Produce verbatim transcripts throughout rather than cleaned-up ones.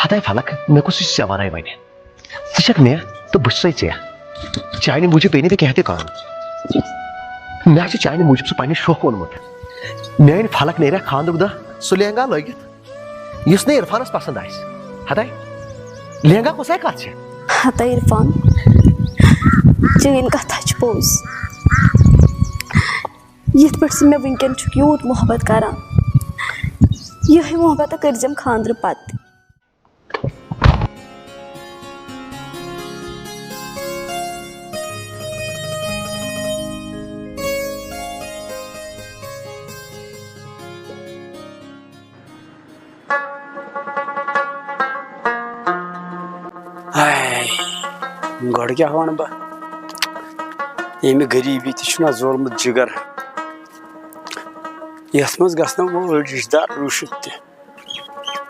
ہتاے فلک، مےٚ کُس چھُ ژےٚ ورٲے وۄنۍ؟ ژٕ چھکھ مےٚ تہٕ بہٕ چھُسے ژےٚ۔ چانہِ موٗجوٗب پیٚیہِ نہٕ مےٚ کینٛہہ تہِ کَرُن۔ مےٚ ہا چھُ چانہِ موٗجوٗب سُہ پننہِ شوقہٕ اوٚنمُت۔ میٲنۍ فلک نیرِ خانٛدرُک دۄہ سُہ لہنگا لٲگِتھ، یُس نہٕ عرفانس پسند آسہِ۔ ہتاے، لہنگا کۄسے کتھ چھےٚ؟ ہتا عرفان، چٲنۍ کتھ ہا چھِ پوٚز۔ یِتھ پٲٹھۍ ژٕ مےٚ وٕنکیٚن چھُکھ یوٗت محبت کران، یِہوٚے محبت کٔرزٮ۪م خانٛدرٕ پتہٕ تہِ۔ ہاے، گۄڈٕ کیٛاہ وَنہٕ بہٕ؟ ییٚمہِ غریٖبی تہِ چھُنہ زورمُت جِگر، یَتھ منٛز گژھنہ وول رِشتہٕ دار روٗشِتھ تہِ۔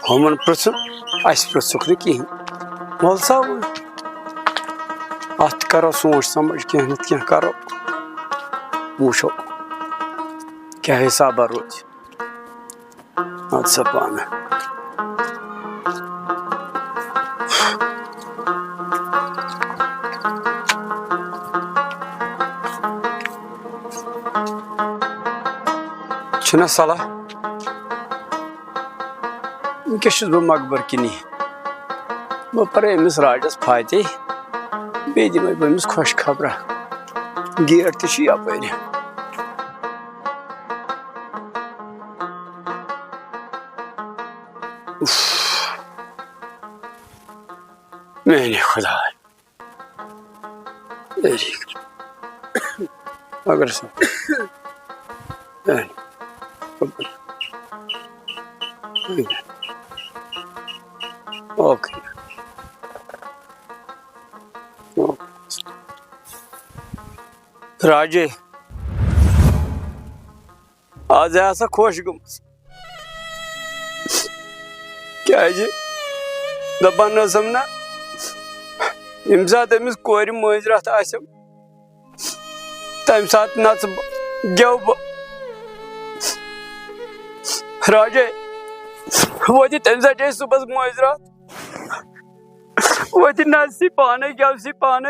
ہُمَن پرٛژھُن، اَسہِ پرٛژھُکھ نہٕ کِہیٖنۍ۔ وَلہٕ سا وۄنۍ، اَتھ تہِ کَرو سونٛچ سَمٕجھ، کینٛہہ نَتہٕ کینٛہہ کَرو، وٕچھو کیٛاہ حِسابہ روزِ۔ اَدٕ سا پانہٕ۔ چھُنہ صلاح؟ وٕنکیٚس چھُس بہٕ مقبر کِنی۔ بہٕ پَرٕ أمِس راجَس فاتح، بیٚیہِ دِمَے بہٕ أمِس خۄش خبرا۔ گیٹ تہِ چھُ یَپٲرۍ۔ اُف۔ میٛانہِ خۄداے۔ اگر سا۔ اوکے۔ راجے۔ آز آسا خۄش گٔمٕژ۔ کیٛازِ؟ دَپان ٲسٕم نہ، ییٚمہِ ساتہٕ أمِس کورِ مٲنٛزِ راتھ آسٮ۪م، تَمہِ ساتہٕ نَژٕ بہٕ، گٮ۪وٕ بہٕ۔ راجے، وٲتِتھ تَمہِ ساتہٕ چھِ أسۍ صُبحَس مٲنٛزِ راتھ، وٲتِتھ نَژٕ سٕے پانَے، گٮ۪وٕ سٕے پانَے۔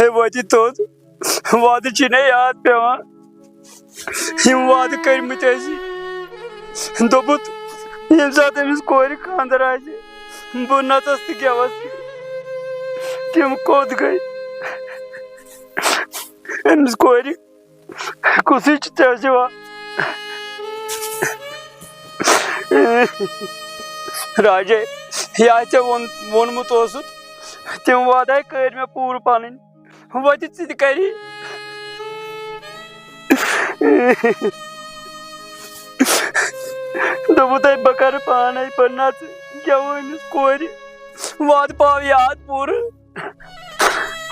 ہے وٲتی توٚت، وعدٕ چھی نہ یاد پٮ۪وان، یِم وعدٕ کٔرمٕتۍ ٲسی۔ دوٚپُت، ییٚمہِ ساتہٕ أمِس کورِ خانٛدر آسہِ، بہٕ نَژَس تہٕ گٮ۪وَس تہِ۔ تِم کوٚت گٔے؟ أمِس کورِ کُسٕے چھُ ژےٚ سِوا؟ راجے، یا ژےٚ ووٚن، ووٚنمُت اوسُتھ، تِم وعدے کٔرۍ مےٚ پوٗرٕ پنٕنۍ۔ وۄنۍ تہِ ژٕ تہِ کری۔ دوٚپُو تۄہہِ بہٕ کرٕ پانے پتہٕ نژٕ گٮ۪وٲنِس کورِ۔ وعدٕ پاو یاد پوٗرٕ۔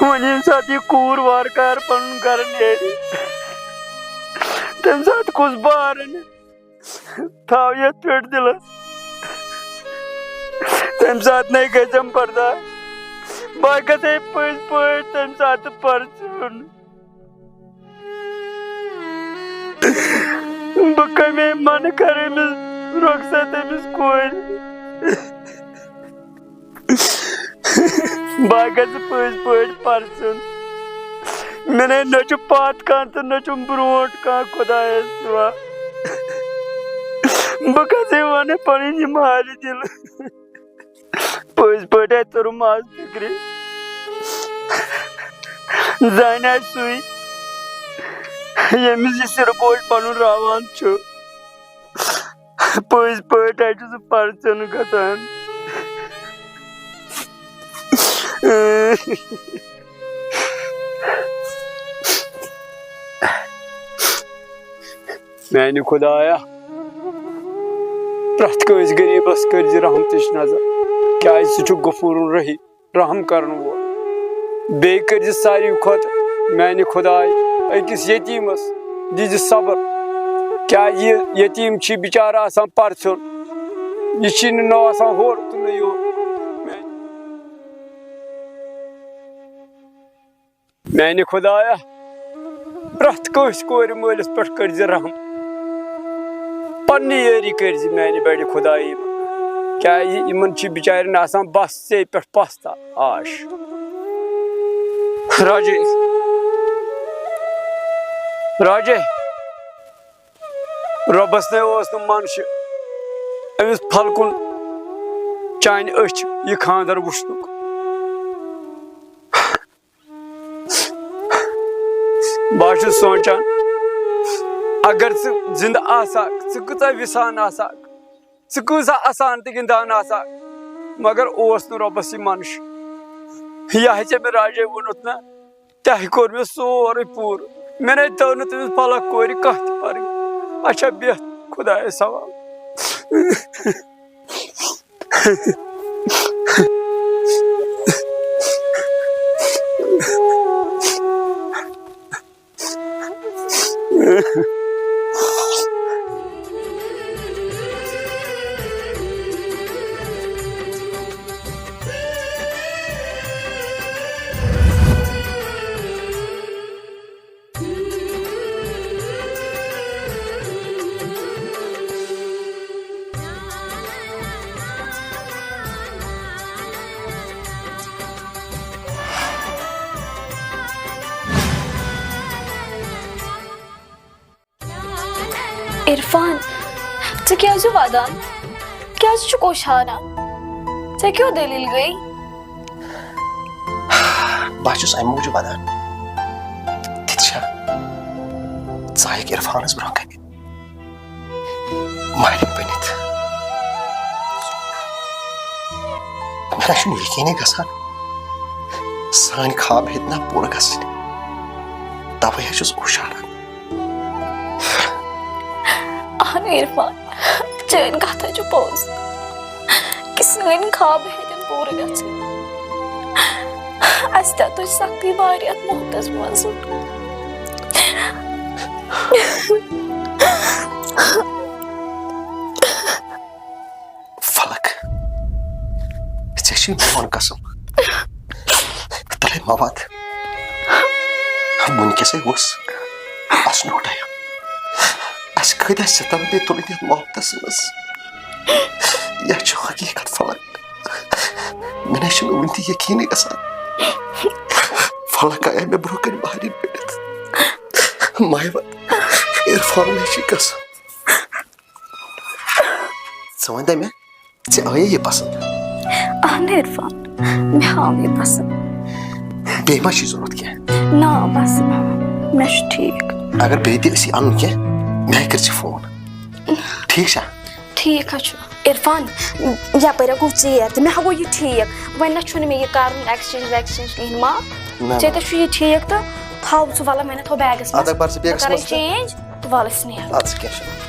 وۄنۍ ییٚمہِ ساتہٕ یہِ کوٗر وارٕ کارٕ پنُن گرٕ نیرِ، تَمہِ ساتہٕ کُس بار اَنہِ؟ تھاو یَتھ پٮ۪ٹھ دِلس، تَمہِ ساتہٕ نَے گژھٮ۪م برداش۔ بہٕ گژھے پٔزۍ پٲٹھۍ تَمہِ ساتہٕ پرژھُن۔ بہٕ کَمے منہٕ کَرٕ أمِس رۄخصت أمِس کورِ۔ بہٕ گژھٕ پٔزۍ پٲٹھۍ پرژھُن۔ مےٚ نے نہ چھُ پتھ کانٛہہ تہٕ نہ چھُم برونٛٹھ کانٛہہ خۄدایَس سِوا۔ بہٕ کَتھے وَنہٕ پَنٕنۍ یِم حالہِ دِل۔ پٔزۍ پٲٹھۍ آسہِ ژوٚرُم آز فِکرِ۔ زانہِ آسہِ سُے، ییٚمِس یہِ سِرٕ بوج پَنُن راوان چھُ۔ پٔزۍ پٲٹھۍ حظ چھُ سُہ پرژھُن گژھان۔ میانہِ خدایا، پرٛٮ۪تھ کٲنٛسہِ غریٖبس کٔرۍ زِ رحمتٕچ نظر، کیازِ ژٕ چھُکھ غفور رحیم۔ رحم کرن وول۔ بیٚیہِ کٔرۍ زِ ساروی کھۄتہٕ میانہِ خداے أکِس یتیٖمس دِ زِ صبر، کیازِ یہِ یتیٖم چھِ بِچارٕ آسان پرژھیوٚن، یہِ چھِی نہٕ نہ آسان ہورٕ تہٕ نہ یورٕ۔ میانہِ خدایا، پرٛٮ۪تھ کٲنٛسہِ کورِ مٲلِس پٮ۪ٹھ کٔرۍ زِ رحم۔ پننہِ یٲری کٔرۍ زِ میانہِ بڑِ خدایہِ۔ کیازِ یِمن چھِ بِچارٮ۪ن آسان بس ژے پٮ۪ٹھ پژھ تہٕ آش۔ راجے، راجے، رۄبس نے اوس نہٕ منشہٕ أمِس پھلکُن چانہِ أچھ یہِ خاندر وٕچھنُک۔ بہٕ حظ چھُس سونٛچان، اگر ژٕ زِندٕ آسہٕ ہاکھ، ژٕ کۭژاہ وِسان آسہٕ ہاکھ، ژٕ کۭژاہ اَسان تہٕ گِنٛدان آسہٕ ہاکھ، مگر اوس نہٕ رۄبَس یہِ منشہٕ۔ یہِ ہا ژےٚ مےٚ راجے ووٚنُتھ نہ، تہِ ہا کوٚر مےٚ سورُے پوٗرٕ۔ مےٚ نے تٲو نہٕ تٔمِس پَلک کورِ کانٛہہ تہِ پَرٕنۍ۔ اچھا، بیٚہہ خۄدایَس حوالہٕ۔ عرفان، ژٕ کیٛازِ ودان؟ کیٛازِ چھُکھ اوشاران؟ ژےٚ کیٛاہ دٔلیٖل گٔے؟ بہٕ ہا چھُس اَمہِ موٗجوٗب ودان۔ تِتہِ چھا؟ ژٕ آیکھ عرفانس برونٛہہ کنہِ مالِنۍ بٔنِتھ۔ مےٚ نہ چھُنہٕ یقیٖنٕے گژھان، سٲنۍ خواب ہیٚتۍ نہ پوٗرٕ گژھٕنۍ۔ توے حظ چھُس اوشاران۔ اہن عرفان، چٲنۍ کتھ حظ چھِ پوٚز کہِ سٲنۍ خواب ہیٚتن پوٗرٕ گژھٕنۍ۔ اسہِ تہِ تُج سختی واریاہ محبتس منٛز۔ فلک، ژےٚ چھُے میون قسم۔ تلے مواد۔ وٕنکیٚسے اوس اَسنُک ٹایم۔ اَسہِ کۭتیٛاہ ستم پیٚیہِ تُلٕنۍ یَتھ محبتس منٛز۔ یہِ چھُ حقیٖقت فلک۔ مےٚ نَے چھُنہٕ وٕنہِ تہِ یقیٖنٕے گژھان۔ فلک آیہِ مےٚ برونٛہہ کَنہِ مہرِنۍ بٔنِتھ۔ مایوت عرفان مےٚ چھِ قسم۔ ژٕ وَن تہٕ مےٚ، ژےٚ آیے یہِ پسنٛد؟ اہن عرفان، مےٚ آو یہِ پسنٛد۔ بیٚیہِ ما چھِ ضروٗرت کینٛہہ؟ نہ، بس، مےٚ چھُ ٹھیٖک۔ اگر بیٚیہِ تہِ ٲسی اَنُن کینٛہہ، مےٚ کٔرۍ زِ فون۔ ٹھیٖک چھا؟ ٹھیٖک حظ چھُ۔ عرفان، یپٲرۍ ہا گوٚو ژیر تہٕ مےٚ ہا گوٚو یہِ ٹھیٖک۔ وۄنۍ نہ چھُنہٕ مےٚ یہِ کرُن exchange ویکسچینج کِہیٖنۍ، ما؟ نہ، ژےٚ نہ۔ تہِ چھُ یہِ ٹھیٖک تہٕ تھاو ژٕ وَلہٕ وۄنۍ تھاو بیگس منٛز۔ اَدٕ اَکھ بَر ژٕ بیگس بہٕ کرے منٛز تہٕ۔ Change تہٕ وَلہٕ أسۍ نیرو۔ اَدٕ سا کینٛہہ چھُنہٕ۔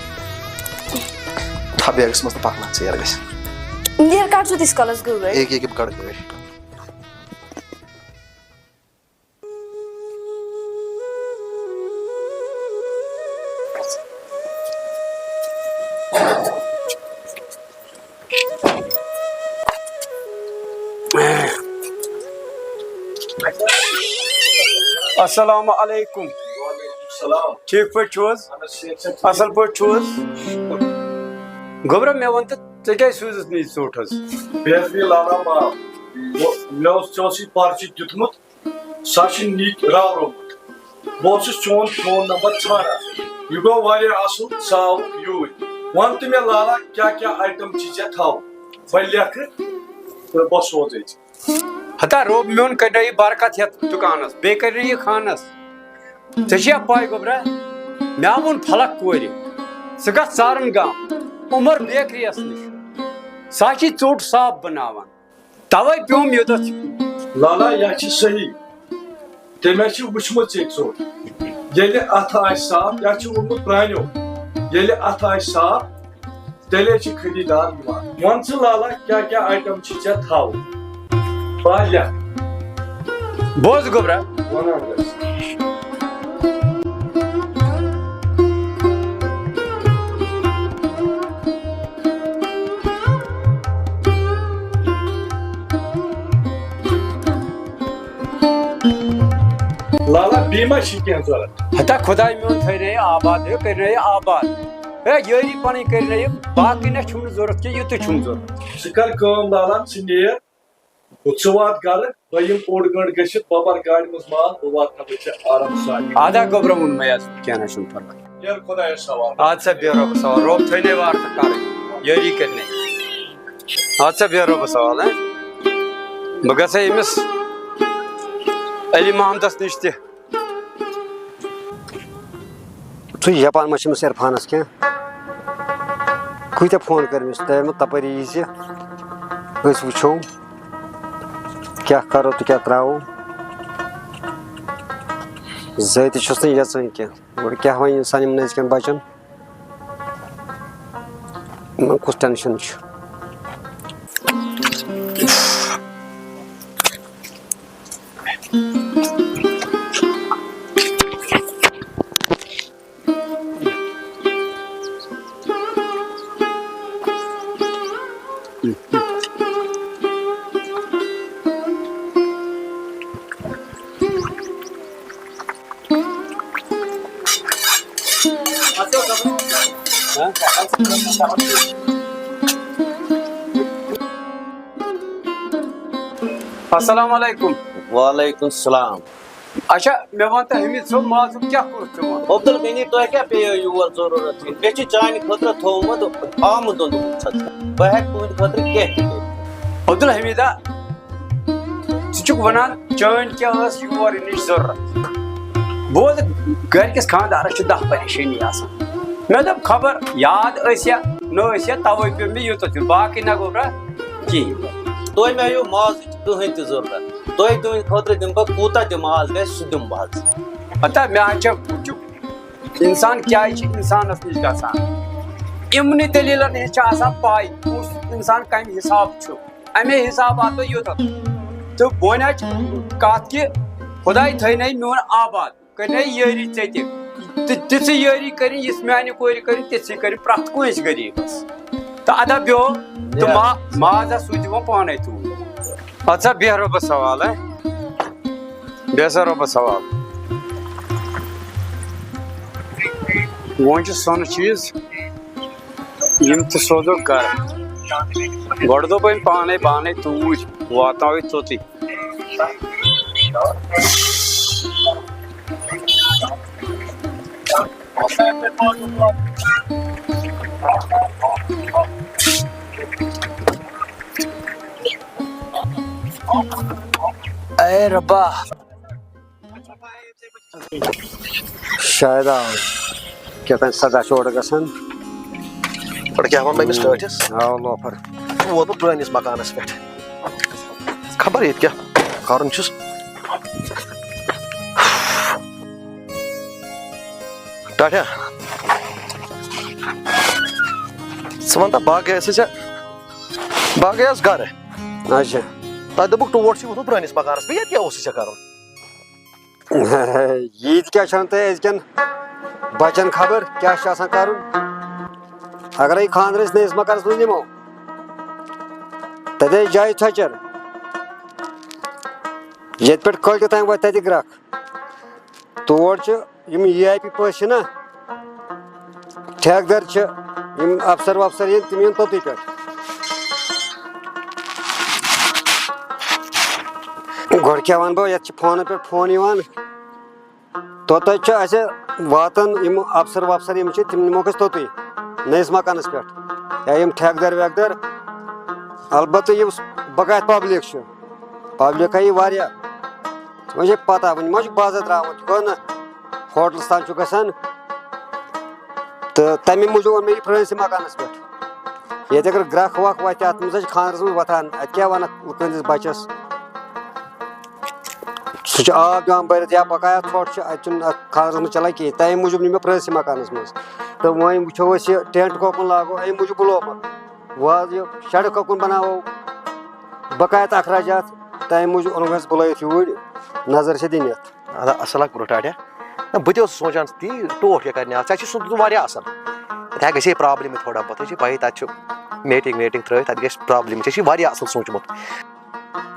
تھاو بیگس منٛز تہٕ پَکھ نہ ژیر گژھِ۔ نیر کَڑ ژٕ تِس کالس گٲڑۍ۔ ییٚکیٛاہ ییٚکیٛاہ بہٕ کَڑٕ گٲڑۍ۔ السلام علیکم۔ وعلیکم السلام۔ ٹھیٖک پٲٹھۍ چھِو حظ؟ اہن حظ، صحت چھا ٹھیٖک؟ اَصٕل پٲٹھۍ چھِو حظ؟ گوٚبرا، مےٚ وَن تہٕ، ژےٚ کیٛازِ سوٗزُتھ نہٕ یہِ ژوٚٹ حظ؟ بے فِکر لالا، ما، مےٚ اوس، ژےٚ اوسُے پرچہِ دیُتمُت، سۄ چھِ نِچ راورومُت۔ بہٕ اوسُس چون فون نمبر ژھانڈان۔ یہِ گوٚو واریاہ اصل، ژٕ آوُکھ یوٗرۍ۔ وَن تہٕ مےٚ لالا، کیٛاہ کیٛاہ آیٹم چھِ ژےٚ تھاوُن؟ بہٕ لیکھٕ تہٕ بہٕ سوزے ژےٚ۔ ہتا روب میون کَڑِ یہِ برکت ہٮ۪تھ دُکانس، بیٚیہِ کَڑِ یہِ خانس۔ ژےٚ چھےٚ پَے گوٚبرا، مےٚ ہا ووٚن فلک کورِ، ژٕ گژھ ژارن گام عمر بیکریَس نِش، سۄ ہا چھِ ژوٚٹ صاف بناوان۔ توے پیوم یوٚتتھ۔ لالا، یہِ چھِ صحیح۔ تٔمۍ ہا چھِ وٕچھمٕژ ژےٚ ژوٚٹ۔ ییٚلہِ اَتھٕ آسہِ صاف، یہِ چھُ ووٚنمُت پرٛانیو، ییٚلہِ اَتھٕ آسہِ صاف، تیٚلے چھِ خریٖدار یِوان۔ وَن ژٕ لالا، کیٛاہ کیٛاہ آیٹم چھِ ژےٚ تھاوٕنۍ؟ بہٕ ہا لیکھٕ۔ بوز گوٚبرا۔ وَنان گژھِ۔ لالا، بیٚیہِ ما چھِ کینٛہہ ضوٚرَتھ؟ ہتا خۄداے میون تھٲینٲیِو آباد، ہے کٔرنٲیِو آباد۔ ہے یٲری پَنٕنۍ کٔرنٲیِو، باقٕے نہ چھُم نہٕ ضوٚرَتھ کینٛہہ، یُتُے چھُم ضوٚرَتھ۔ ژٕ کر کٲم لالا، ژٕ نیر، گوٚو ژٕ وات گرٕ، بہٕ یِمہٕ اوٚڑ گٲنٛٹہٕ گٔژھِتھ، بہٕ بَرٕ گاڑِ منٛز مال، بہٕ واتناوَے ژےٚ آرام سان۔ اَدا گوٚبرا ووٚن مےٚ حظ، کینٛہہ نہ چھُنہٕ پَرواے۔ نیر خۄدایَس حوالہٕ۔ اَدٕ سا بیٚہہ رۄبَس حوالہٕ، رۄب تھٲینٲیِو وارٕ تہٕ کَرٕنۍ یٲری کٔرنٲیِو۔ اَدٕ سا بیٚہہ رۄبَس حوالہٕ، ہہ؟ بہٕ گژھٕ أمِس علی محمدَس نِش تہِ۔ ژٕ یپان ما چھِ أمِس عرفانَس کینٛہہ؟ کۭتیٛاہ فون کٔرۍ مےٚ، تۄہہِ مہ تَپٲری یی زِ أسۍ وٕچھو کیٛاہ کَرو تہٕ کیٛاہ ترٛاوو۔ زٲے تہِ چھُس نہٕ یَژان کینٛہہ۔ گۄڈٕ کیٛاہ وَنہِ اِنسان یِمَن أزکٮ۪ن بَچَن؟ یِمَن کُس ٹٮ۪نشَن چھُ؟ السلام علیکم۔ وعلیکم السلام۔ اچھا، مےٚ وَن تہٕ حمید صٲب، مازُک کیٛاہ کوٚر ژےٚ ووٚن؟ عبدالغنی، تۄہہِ کیٛاہ پیٚیو یور ضروٗرت یُن؟ مےٚ چھُ چانہِ خٲطرٕ تھوٚومُت آمُت دۄدٕ وُہ ژھَتہٕ۔ بہٕ ہٮ۪کہٕ تُہٕنٛدِ خٲطرٕ کینٛہہ تہِ کٔرِتھ۔ عبدالحمیدا، ژٕ چھُکھ وَنان چٲنۍ کیٛاہ ٲس یور یِنٕچ ضروٗرت؟ بوز، گَرِکِس خانٛدارَس چھِ دَہ پریشٲنی آسان۔ مےٚ دوٚپ خبر یاد ٲسیا نہ ٲسیا، تَوَے پیوٚو مےٚ یوٗتاہ تہِ، باقٕے نہ گوٚبرا کِہیٖنۍ۔ تۄہہِ مہ ہیٚیِو مازٕچ کٕہٕنۍ تہِ ضروٗرت۔ تۄہہِ تُہٕنٛدِ خٲطرٕ دِمہٕ بہٕ کوٗتاہ تہِ ماز گژھِ، سُہ دِمہٕ بہٕ حظ۔ ہتا مےٚ حظ چھےٚ وٕچھُکھ، اِنسان کیٛازِ چھِ اِنسانَس نِش گژھان؟ یِمنٕے دٔلیٖلَن ہِنٛز چھِ آسان پَے، کُس اِنسان کَمہِ حِساب چھُ۔ اَمے حِساب واتو یوٚتَتھ۔ تہٕ بہٕ وَنہِ حظ کَتھ کہِ خۄداے تھٲینَے میون آباد، کٔرنَے یٲری ژےٚ تہِ۔ تہٕ تِژھٕے یٲری کٔرِنۍ، یِژھ میٛانہِ کورِ کٔرٕنۍ، تِژھٕے کٔرِنۍ پرٛٮ۪تھ کٲنٛسہِ غریٖبَس۔ تہٕ اَدا بیٚہو تہٕ ما-، مازَس سوٗزِ وۄنۍ پانَے توٗرۍ۔ اَدٕ سا بیٚہہ رۄبَس حوالہٕ، ہہ؟ بیٚہہ سا رۄبَس حوالہٕ۔ وۄنۍ چھُ سۄنہٕ چیٖز، یِم تہِ سوزو گَرٕ۔ گۄڈٕ دوٚپ أمۍ پانَے، بہٕ اَنَے توٗرۍ، واتناوَے توٚتُے۔ اے ربا۔ شاید آو۔ کیٛاہ تام صدا چھُ اورٕ گژھان۔ گۄڈٕ کیٛاہ وَنہٕ بہٕ أمِس ٹٲٹھِس؟ آو لوفر۔ بہٕ ووتُس پرٛٲنِس مکانَس پٮ۪ٹھ۔ خبر ییٚتہِ کیٛاہ کَرُن چھُس۔ ٹاٹھیا۔ ژٕ وَن تہٕ، بہٕ گٔیَس ژےٚ، بہٕ گٔیَس گَرٕ۔ اچھا۔ تَتہِ دوٚپُکھ ٹوٹھ چھُے ووٚتھمُت پرٛٲنِس مکانَس پٮ۪ٹھ، ییٚتہِ کیٛاہ اوسُے ژےٚ کَرُن؟ ییٖتۍ کیٛاہ چھَنہٕ تۄہہِ أزکٮ۪ن بَچَن خبر کیٛاہ چھُ آسان کَرُن؟ اَگَرے خانٛدرَس نٔیِس مکانَس منٛز نِمو، تَتہِ آسہِ جایہِ ژھۄچَر، ییٚتہِ پٮ۪ٹھ کٲلۍکٮ۪تھ تام واتہِ تَتہِ گرٛکھ۔ تور چھِ یِم ای آی پی پٲٹھۍ چھِنہ، ٹھیکہٕ در چھِ، یِم افسر وفسر یِن، تِم یِن توٚتُے پٮ۪ٹھ۔ گۄڈٕ کیٛاہ وَنہٕ بہٕ، یَتھ چھِ فونَن پٮ۪ٹھ فون یِوان۔ توٚتَتھ چھِ اَسہِ واتان یِم افسر وفسر یِم چھِ، تِم نِموکھ أسۍ توٚتُے نٔیِس مکانَس پٮ۪ٹھ۔ یا یِم ٹھیکہٕ در ویکہٕ در، البتہ یُس بقایت پبلک چھِ، پبلک ہا یی واریاہ۔ وۄنۍ چھِ پَتہ، وۄنۍ ما چھُ بازر ترٛاوُن، چھُ گوٚو نہ؟ ہوٹلَس تام چھُ گژھان۔ تہٕ تَمے موٗجوٗب اوٚن مےٚ یہِ پرٛٲنسٕے مکانَس پٮ۪ٹھ۔ ییٚتہِ اگر گرٛکھ وَکھ وَتھِ اَتھ منٛز، حظ چھِ خانٛدرَس منٛز وۄتھان، اَتہِ کیٛاہ وَنَکھ لُکَن ہٕنٛدِس بَچَس؟ سُہ چھُ آب دِوان بٔرِتھ یا بقایا ژھۄٹھ چھُ، اَتہِ چھُنہٕ اَتھ خانٛدرَس منٛز چَلان کِہیٖنۍ۔ تَمے موٗجوٗب نیوٗ مےٚ پرٛٲنسٕے مکانَس منٛز۔ تہٕ وۄنۍ وٕچھو أسۍ یہِ ٹٮ۪نٛٹ کَکُن لاگو، اَمے موٗجوٗب بُلو مےٚ۔ وۄنۍ حظ یہِ شَڈٕ کَکُن بَناوو، بقایت اخراجات، تَمہِ موٗجوٗب اوٚنُم حظ بُلٲیِتھ یوٗرۍ، نظر چھِ دِنۍ یَتھ۔ اَدٕ اَصٕل اَکھ برٛونٛٹھ آٹیا۔ نہ، بہٕ تہِ اوسُس سونٛچان تی، ٹوٹھ کیٛاہ کَرنہِ آز؟ ژےٚ چھُے سُہ دیُتمُت واریاہ اَصٕل۔ تَتہِ گژھِ ہے پرٛابلِمٕے تھوڑا بہت، ژےٚ چھے پَیی تَتہِ چھُ میٹِنٛگ ویٹِنٛگ ترٛٲوِتھ، تَتہِ گژھِ پرٛابلِم۔ ژےٚ چھُے واریاہ اَصٕل سوٗنٛچمُت۔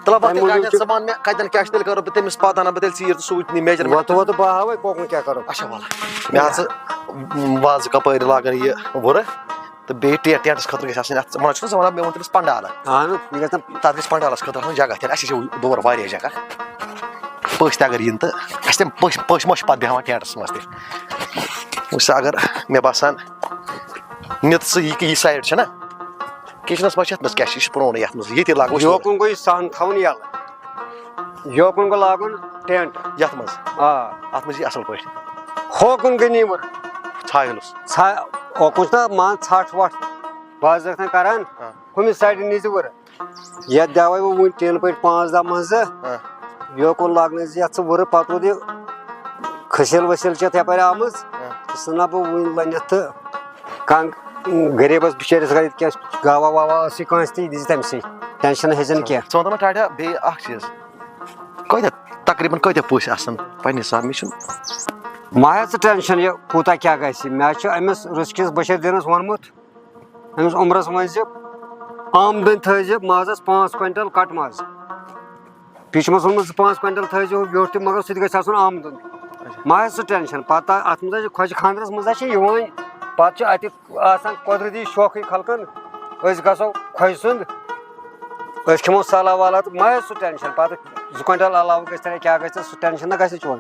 تَلہ وۄتھ تَمہِ تیٚلہِ موٗجوٗب گاڑِ ہٮ۪تھ چھُ ژٕ وَن مےٚ کَتٮ۪ن کیٛاہ چھُ تیٚلہِ کَرُن بہٕ تٔمِس پَتہٕ اَنَن بہٕ تیٚلہِ ژیٖرۍ تہٕ سُوٕے تہٕ measurement۔ وَتہٕ وَتہٕ بہٕ ہاوَے کوکُن کیٛاہ کَرو۔ اچھا وَلہٕ، مےٚ ہسا وازٕ کَپٲرۍ لاگان یہِ وُرٕ تہٕ بیٚیہِ ٹے-، ٹینٹَس خٲطرٕ گژھِ آسٕنۍ اَتھ، ژٕ وَنان چھُکھ نا، ژٕ وَنان مےٚ ووٚن تٔمِس پَنڈالَن۔ اَہَن حظ، یہِ گژھِ نہ تَتھ گژھِ پَنڈالَس خٲطرٕ آسُن جگہ تہِ، اَسہِ چھِ دور واریاہ جگہ۔ پٔژھۍ تہِ اگر یِن تہٕ اَسہِ تِم پٔژھۍ، پٔژھۍ ما چھِ پَتہٕ بیٚہوان ٹینٹَس منٛز تہِ؟ وٕچھ سا، اگر مےٚ باسان نِتھ ژٕ یہِ، یہِ side چھےٚ نہ، kitchenَس منٛز چھِ یَتھ منٛز کیٛاہ چھِ، یہِ چھُ پرٛونُے یَتھ منٛز، ییٚتہِ لاگو أسۍ یوکُن گوٚو یہِ سَن تھاوُن یَلہٕ۔ یوکُن گوٚو لاگُن ٹینٹ۔ یَتھ منٛز۔ آ۔ اَتھ منٛز یی اَصٕل پٲٹھۍ۔ ہوکُن گٔے نیٖمٕر۔ ژھاے ہُلُس۔ ژھا-، ہوکُن چھُنہ مان ژھٹھ وَٹھ بازرَس تام کَران۔ آ۔ ہُمہِ سایڈٕ نیٖزِ وُرٕ۔ یَتھ دیٛاوَے بہٕ وُنہِ ٹیٖنہٕ پٔٹۍ پانٛژھ دَہ منٛزٕ۔ آ۔ یوکُن لاگنٲیزِ یَتھ ژٕ وُرٕ، پَتہٕ روٗد یہِ کھٔسیٖل ؤسیٖل چھِ یَتھ یَپٲرۍ آمٕژ۔ آ۔ تہٕ سُہ نہ بہٕ وُنہِ لَنِتھ تہٕ کانٛہہ غریٖبَس بِچٲرِس اگر یِتھ کٔنۍ گاوا واوا ٲسٕے کٲنٛسہِ تہِ، یہِ دِژ تٔمۍ سٕے، ٹٮ۪نشَن ہیٚزِ نہٕ کینٛہہ۔ ژٕ وَن تہٕ مےٚ ٹاٹھا بیٚیہِ اَکھ چیٖز، کۭتیٛاہ، تقریٖباً کۭتیٛاہ پٔژھۍ آسَن پنٛنہِ حساب؟ مےٚ چھُنہٕ۔ مہ ہےٚ ژٕ ٹٮ۪نشَن، یہِ کوٗتاہ کیٛاہ گژھِ، مےٚ حظ چھُ أمِس رُسکِس بٔشیٖر دیٖنَس ووٚنمُت، أمِس عمرَس ؤنۍ زِ آمدٕنۍ تھٲیزِ مازَس پانٛژھ کویِنٹَل کَٹہٕ ماز۔ بیٚیہِ چھُ مےٚ ووٚنمُت زٕ پانٛژھ کویِنٹَل تھٲیزیو ویوٚٹھ تہِ، مگر سُہ تہِ گژھِ آسُن آمدُن۔ اچھا۔ مہ ہےٚ سُہ ٹٮ۪نشَن، پَتہٕ اَتھ منٛز حظ چھِ خۄجہِ خانٛدرَس منٛز حظ چھِ یِوان، پَتہٕ چھُ اَتہِ آسان قۄدرٔتی شوقٕے خلقَن، أسۍ گژھو خۄجہِ سُنٛد، أسۍ کھٮ۪مو سَلا وَلا تہٕ مہ ہےٚ سُہ ٹٮ۪نشَن، پَتہٕ زٕ کویِنٹَل علاوٕ گژھِ تَلے کیٛاہ گژھِ، سُہ ٹٮ۪نشَن نہ گژھِ چون۔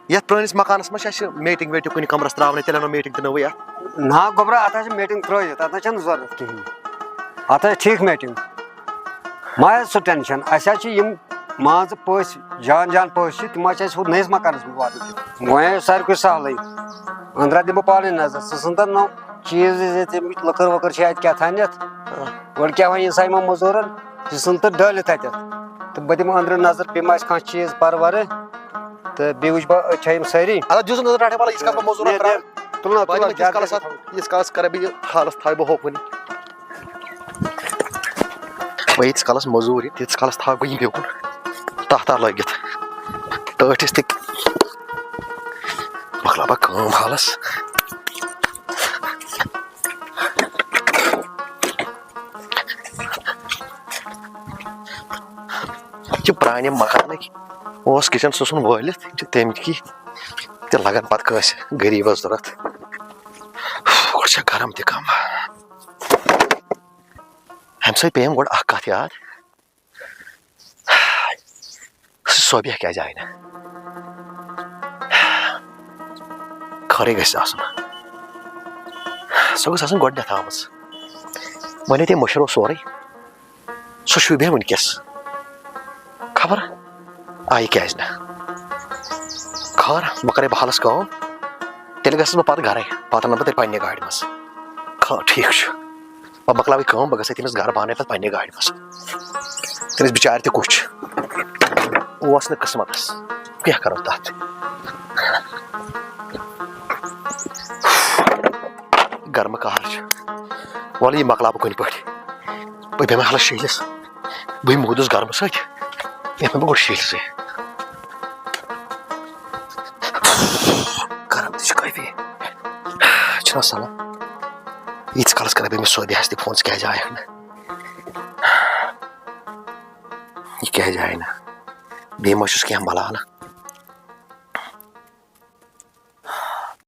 یَتھ پرٛٲنِس مکانَس منٛز چھِ اَسہِ میٹِنٛگ ویٹِنٛگ کُنہِ کَمرَس ترٛاوٕنۍ، تیٚلہِ اَنو میٹِنٛگ تہِ نٔوٕے اَتھ۔ نہ گوٚبرا، اَتھ حظ چھِ میٹِنٛگ ترٛٲیِتھ، اَتھ نہ چھَنہٕ ضوٚرَتھ کِہیٖنۍ۔ اَتھ حظ چھِ ٹھیٖک میٹِنٛگ۔ مہ ہےٚ سُہ ٹٮ۪نشَن، اَسہِ حظ چھِ یِم مان ژٕ پٔژھۍ، جان جان پٔژھۍ چھِ، تِم حظ چھِ اَسہِ ہُتھ نٔیِس مکانَس منٛز واتٕنۍ تہِ۔ وۄنۍ آیہِ ساروی کھۄتہٕ سہلٕے، أنٛدرا دِمہٕ بہٕ پانَے نظر، ژٕ ژھٕن تَن نہٕ چیٖز ویٖز ییٚتہِ، یِم لٔکٕر ؤکٕر چھِ اَتہِ کیٛاہ تھانٮ۪تھ، گۄڈٕ کیٛاہ وَنہِ یہِ سا یِمَن مٔزوٗرَن، ژٕ ژھٕن تہٕ ڈٲلِتھ اَتٮ۪تھ، تہٕ بہٕ دِمہٕ أنٛدرٕ نظر، بیٚیہِ ما آسہِ کانٛہہ چیٖز پَرٕ وَرٕ، تہٕ بیٚیہِ وٕچھِ بہٕ أتھۍ چھا یِم سٲری۔ اَدٕ دِژٕن نظر ٹاٹھا، وَلہٕ ییٖتِس کالَس بہٕ مٔزوٗرَن نیر، کَران، نیر، تُل نہ، بہٕ تُل نہ، دِمہٕ ییٖتِس جلدی کالَس اَتھ، تھاو۔ ییٖتِس کالَس کَرٕ بہٕ یہِ حالَس تھاوٕ بہٕ ہوکُن۔ وۄنۍ ییٖتِس کالَس مٔزوٗرۍ، تیٖتِس کالَس تھاوٕ بہٕ یہِ بیٚکُن تَتھ تَتھ لٲگِتھ۔ ٹٲٹھِس تہِ مۄکلاو بہٕ کٲم حالَس۔ یہِ چھِ پرٛانہِ مکانٕکۍ، اوس کِچَن سُہ ژھُن وٲلِتھ، یِم چھِ تَمِکی تہِ لَگَن پَتہٕ کٲنٛسہِ غریٖبَس ضوٚرَتھ۔ گۄڈٕ چھےٚ گرم تہِ کَم۔ اَمہِ سۭتۍ پیٚیَم گۄڈٕ اَکھ کَتھ یاد، سُہ صوبیہ کیٛازِ آیہِ نہٕ؟ خٲرٕے گژھِ آسُن۔ سۄ گٔژھ آسٕنۍ گۄڈٕنٮ۪تھ آمٕژ۔ وۄنۍ ییٚلہِ تٔمۍ مٔشرو سورُے، سُہ شوٗبہِ ہا وٕنۍکٮ۪س۔ خبر آیہِ کیٛازِ نہٕ۔ خٲر، بہٕ کَرَے بہٕ حالَس کٲم، تیٚلہِ گژھَس بہٕ پَتہٕ گَرَے، پَتہٕ اَنَن بہٕ تیٚلہِ پنٛنہِ گاڑِ منٛز۔ خٲر، ٹھیٖک چھُ۔ بہٕ مۄکلاوٕ یہِ کٲم، بہٕ گژھٕ تٔمِس گرٕ، بہٕ اَنَے پَتہٕ پنٛنہِ گاڑِ منٛز۔ تٔمِس بِچارِ تہِ کُس چھُ؟ اوس نہٕ قٕسمَتَس۔ کیٛاہ کَرو تَتھ؟ گرمہٕ قہر چھُ۔ وَلہٕ یہِ مۄکلاو بہٕ کُنہِ پٲٹھۍ۔ بہٕ بیٚہمہٕ حالَس شیٖلِس۔ بٕے موٗدُس گرمہٕ سۭتۍ۔ بیٚہمہٕ بہٕ گۄڈٕ شیٖلسٕے۔ گرم تہِ چھُ کٲفی۔ چھُنہ سَلان۔ ییٖتِس کالَس کَرٕ بہٕ أمِس صوبیَس تہِ فون، ژٕ کیٛازِ آیَکھ نہٕ؟ یہِ کیٛازِ آیہِ نہٕ؟ بیٚیہِ ما چھُس کینٛہہ بَلانا؟